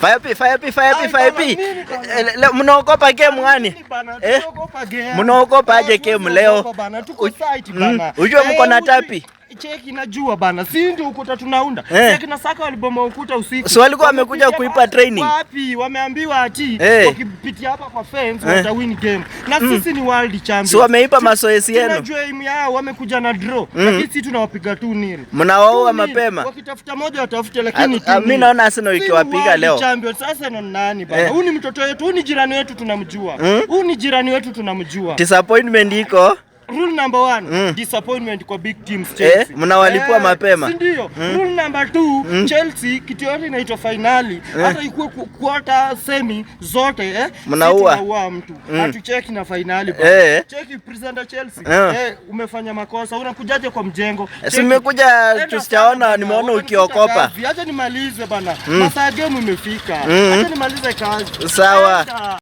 Fire P, Fire P, Fire P, Ai, Fire bana, P. nini bana? Mnaogopa game gani? Nini bana? Eh? Tunaogopa game. Mnaogopa aje Hatuwezi game leo? ogopa bana, tuko site bana. Ujue mko na tapi. Cheki, najua bana. Si ndio ukuta tunaunda? Eh. Si akina Saka walibomoa ukuta usiku. Si walikuwa wamekuja Wamepitia kuipa training? Wapi? Wameambiwa ati wakipitia hapa kwa fence watawin game. Na sisi ni world champions. Si wameipa mazoezi yenu? Tunajua aim yao, wamekuja na draw. Lakini sisi tunawapiga 2-0. Mnawaua 2-0. mapema. Wakitafuta moja watafute, lakini 2-0. Mi naona Arsenal Si ni ikiwapiga world leo. champions. Arsenal nani bana? Huyu ni mtoto wetu, huyu ni jirani wetu tunamjua. Huyu ni jirani wetu tunamjua. Disappointment iko. Rule number 1, disappointment kwa big teams, Chelsea. Mnawalipua mapema. Si ndio? Rule number 2, Chelsea kitu yote inaitwa finali, hata ikuwe quarter, semi zote, Mnaua. Sisi tunaua mtu. Hatucheki na finali bana. Cheki presenter Chelsea. Umefanya makosa. Unakujaje kwa mjengo? Si Cheki. nimekuja Enda tusichaona, sana bana. nimeona Wamenifuta ukiokopa. kazi. Acha nimalize bana. Masaa ya game imefika. Acha nimalize kazi. Sawa. Enda.